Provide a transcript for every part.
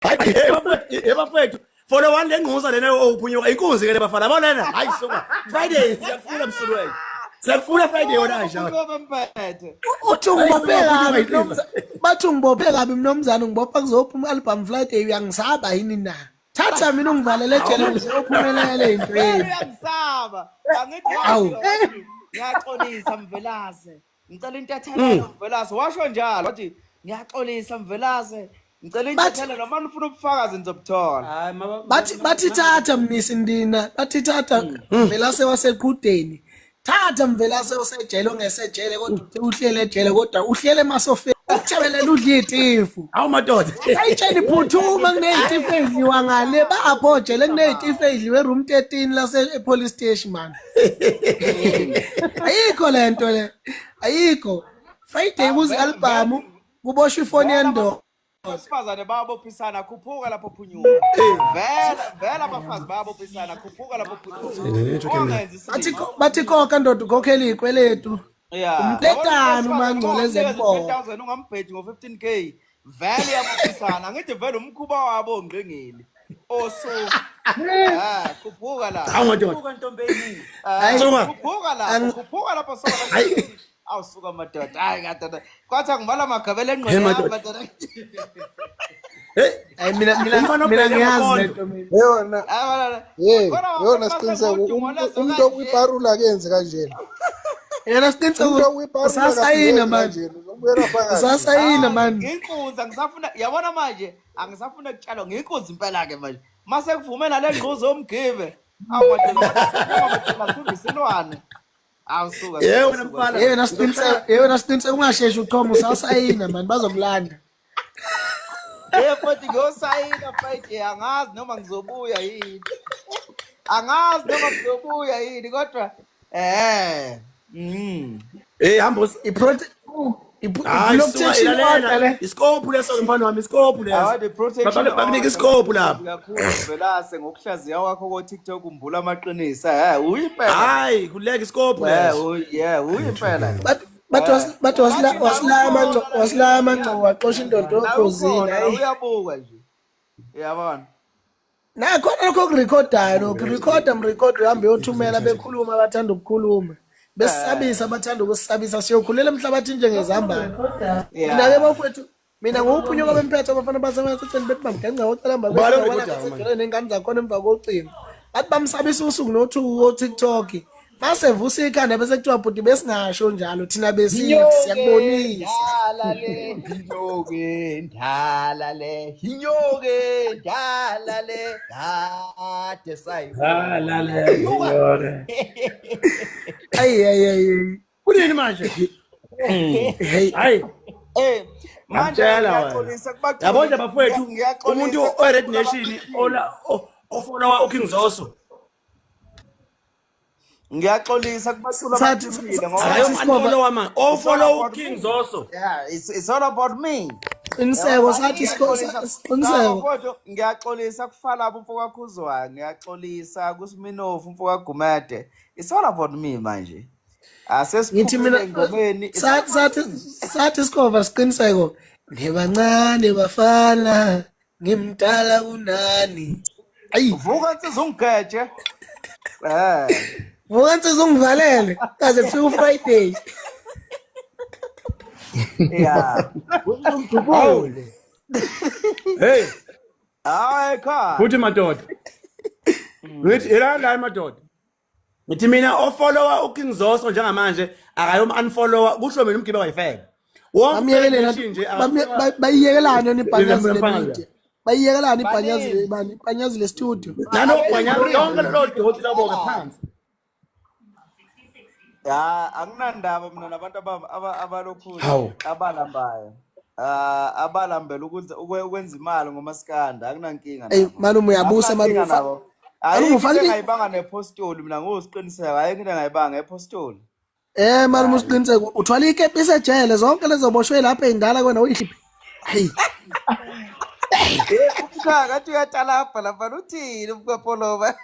Hayi bafethu, follow one lengquza lena owuphunyuka inkunzi ke le bafana. Yabona lena? Hayi suka. Friday siyakufuna msulwele. Siyakufuna Friday yona nje. Mpethe. Uthi ungibophe kabi mnumzane, bathi ungibophe kabi mnumzane, ungibopha kuzophuma i-album Friday, uyangisaba yini na? Thatha mina ungivalele ejele ngizophumelela entweni. Uyangisaba. Angithi Awu. wathi ngiyaxolisa Mvelase. Ngicela intethelelo Mvelase. Washo njalo wathi ngiyaxolisa Mvelase. Ngicela intethelelo uma nifuna ubufakazi nizobuthola. Hayi Bathi thatha Mnisi Ndina, bathi thatha Mvelase waseqhudeni. Thatha Mvelase osejele ongesejele kodwa uthe uhlele ejele kodwa uhlele emasofeni. Ukuthebelela udla iy'tifu. Hawu madoda. Ayitsheni phuthuma kuney'tifu ey'dliwa ngale bapho jele kuney'tifu ey'dliwe e-room 13 lase police station man. Ayikho le nto le. Ayikho. Friday kuze album kuboshwa ifoni yendoda. Abesifazane bayabophisana, khuphuka lapho phunyuka. Vela vela abafazi bayabophisana, khuphuka lapho phunyuka. Ungenzi Bathi isilima. Bathi khokha ndoda ukhokhela iy'kweletu. Yeah. Umtetane uMangcola ezempoko. 10,000 ungambheji ngo-15K. Vele iyabophisana. Angithi vele umkhuba wabo ongqingili. Osu. Ah, khuphuka la. Hawu madoda. Suka ntombi eyiningi. Ah, Suka. khuphuka la. Khuphuka lapho soka. Hayi. Awusuka madoda. Hayi kadoda. Kwathi angibala amagabela Hey, engqondo yami madoda. madoda. Hey, Hayi mina Umfana mina obheke ngiyazi ngokhondo. lento mina. Yona Hayi wala. hey, Kodwa yona bafethu siqiniseko masemudu umuntu ngolezo umuntu kanje. okwiparula akenzi kanjena. Yena siqiniseko Umuntu okwiparula usasayina akaphileki man. kanjena, uzobuyela phakathi. Usasayina man. Nginkunzi angisafuna yabona manje angisafuna kutshalwa nginkunzi impela ke manje. Mase kuvume nale ngquzo yomgibe. Awu madoda madoda isilwane. Awusuka. Yebo wena mfana. Yena siqiniseko yena siqiniseko ungasheshi uchoma usasayina man bazokulanda. Hey futhi ngiyosayina Friday angazi noma ngizobuya yini. Angazi noma ngizobuya yini kodwa eh. Hey hamba Hayi suka I-protection order ilalela. le. Iscope leso ke mfana wami, iscope leso. Awade protection. Bakunika iscope lapha. Kakhulu Velase ngokuhlaziya kwakho ko TikTok umbula amaqiniso. Eh uyimpela. Hayi, kuleka iscope Eh leso. yeah uyimpela. Bathi bathi wasilaya amanco wasilaya amanco waxosha indoda okhozini. Ukhona Hayi. uyabuka nje. Uyabona? Nakhona lokho okurekhodayo lokhu rekhoda mrekhodi uhambe uyothumela bekhuluma abathanda ukukhuluma besisabisa abathanda ukusisabisa siyokhulela emhlabathini njengezambane. Yeah. Mina ke bafowethu mina ngowuphunyuka bemphetho abafana basemaseceni bethi bamgenca wocelamba Ubani orekhodayo manje? nengane zakhona emva kocingo bathi bamsabisa usuku nothuku ko-TikTok masevusa ikhanda bese kuthiwa bhuti besingasho njalo thina besithi siyakubonisa. Indala le, inyoke indala le, inyoke indala le, kade sayibona. La la. Ayi ayi ayi. Kunini manje? Hey. Hayi. Eh, manje Ngiyakutshela wena. ngiyaxolisa kubaculi. Yabo nje bafowethu, Ngiyaxolisa umuntu oyi-Red kubaculi Nation abaphikile. ola ofollowa uKing Zoso. Ngiyaxolisa kubaculi abaphikile ngoba Hayi Sathi Sikhova- unfollowa man, ofollow uKing Zoso. yeah, it's all about me. Qiniseko sathi siqiniseko. Kodwa ngiyaxolisa kuFalabo umfo kaKhuzwayo, ngiyaxolisa kuSminofu umfo kaGumede. It's all about me manje. Ngithi mina Asesiphumile engomeni. It's all sathi Sikhova siqiniseko ngibancane bafana ngimdala kunani. Ayi Vuka nsizwa ungigeje. Eh. vuka nsizwa ungivalele kaze kufike uFriday. Yeah. Hawu. Hey, Hayi cha. futhi madoda. Ngithi ilanda hayi madoda. Ngithi mina ofollowa uKing Zoso njengamanje akayom unfollowa kusho mina umgibe wayifebe. Wonke Bamyekelele Nation nje bayiyekelani yona ibhanyazi le Mfana. media. Bayiyekelani ibhanyazi le bani ibhanyazi le studio. Nano bhanyazi lonke lelo doti labo ke phansi. Ya, anginandaba mina nabantu abalokhu Hawu. abalambayo. Ah, abalambela ukwenza imali ngomaskanda, akunankinga Ey nabo. malume uyabusa malume. Akunankinga nabo. Malume Ayikho into engayibanga nepostoli mina ngusiqiniseko, ayikho into engayibanga epostoli. Eh malume usiqiniseko uthwala ikepisi ejele zonke lezo boshwe lapha ey'ndala kwena uyihliphi. Hayi. Eh, umkhaya ngathi uyatalabha lapha uthini umkwepoloba?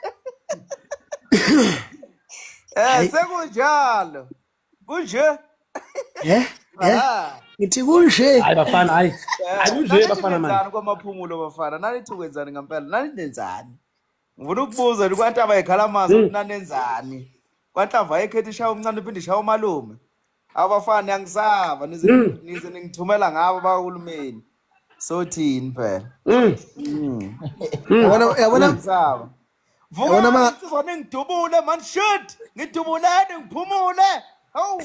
Eh, sekunjalo. Kunje. Eh? Eh? Ngithi kunje. Hayi bafana, hayi. Hayi kunje bafana manje. Nani kwamaphumulo bafana? Nanithi kwenzani ngempela? Nani nenzani? Ngifuna ukubuza nje kwantaba yekhala amanzi ukuthi nanenzani? Kwanhlava yekhetha ishaya umncane iphinde ishaya umalume. Abafana yangisaba nize nize ningithumela ngabo bakahulumeni. Sothini phela? Yabona yabona Ngisaba. Yabona Vuka insizwa ningidubule man shit. Ngidubuleni ngiphumule. Hawu.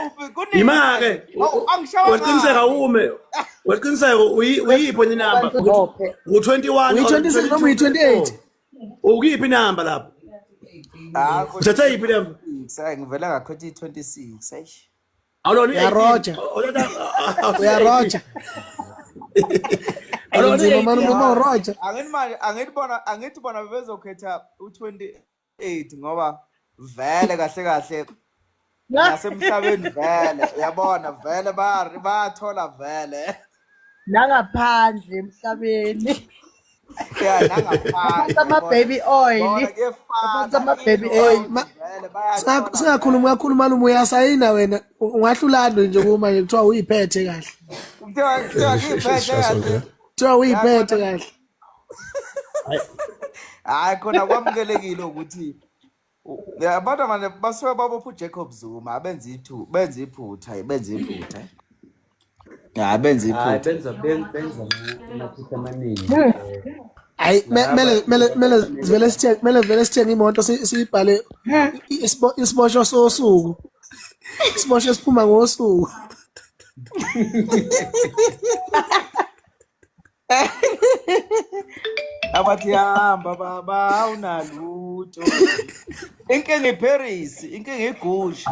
Uphi kuningi. Ima-ke. Hawu angishawa. Waqiniseka ume. Waqiniseka uyiphi wena inamba? U21 Uyi-26 noma uyi-28? Ukuyiphi inamba lapho? Ah, Uthathe yiphi inamba? Hayi ngivele ngakhetha i-26. Eish. Awulona Uyaroja. Uyaroja. Nzima mani uma uroja. Angithi manje angithi bona angithi bona bebezokhetha u-28 ngoba vele kahle kahle nasemhlabeni vele uyabona vele bayathola vele Nangaphandle emhlabeni. ya nangaphandle Ama-baby oil. Bona kuyefana Ama-baby into oil. vele bayathola Singakhulumi kakhulu malume uyasayina wena ungahlulani nje kuma nje kuthiwa uyiphethe kahle. Kuthiwa ngiyiphethe kahle. Kuthiwa uyiphethe kahle. Hayi khona kwamukelekile ukuthi ya abantu manje basuke babopha uJacob Zuma abenza ithu benza iphutha benza iphutha ya benza Hayi iphutha benza benza amaphutha amaningi. Hayi mele mele mele vele sithenge mele vele sithenge imoto siyibhale isiboshwa sosuku. Isiboshwa esiphuma ngosuku. Abathi hamba baba awunalutho inkinga iParis inkinga iGucci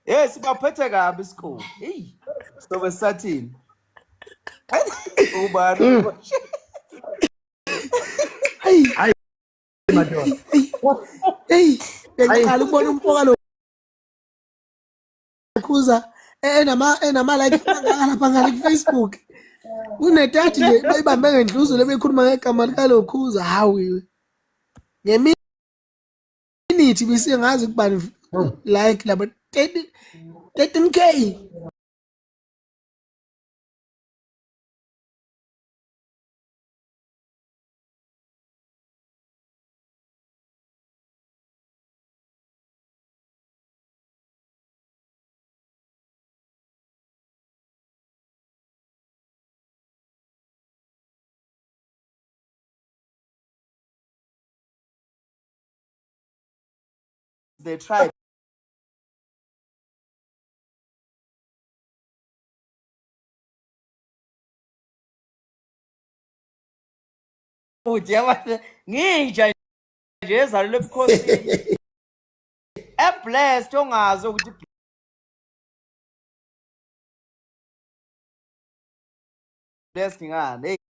yes sibaphethe kabi isikole hey sobe sathini ubani Hayi Hayi madoda. hey bengiqala ukubona umfoka lo khuza enama like angaka lapha ngale ku Facebook. Kunetati nje bayibambe ngendluzula bekhuluma ngegama likaLokhuza hawu ngeminithi bisengazi kubani like labo 13 13K. They tried yabona nginja nje ezalelwe ebukhosini eblessed ongazi ukuthi blessed ngani. Hey.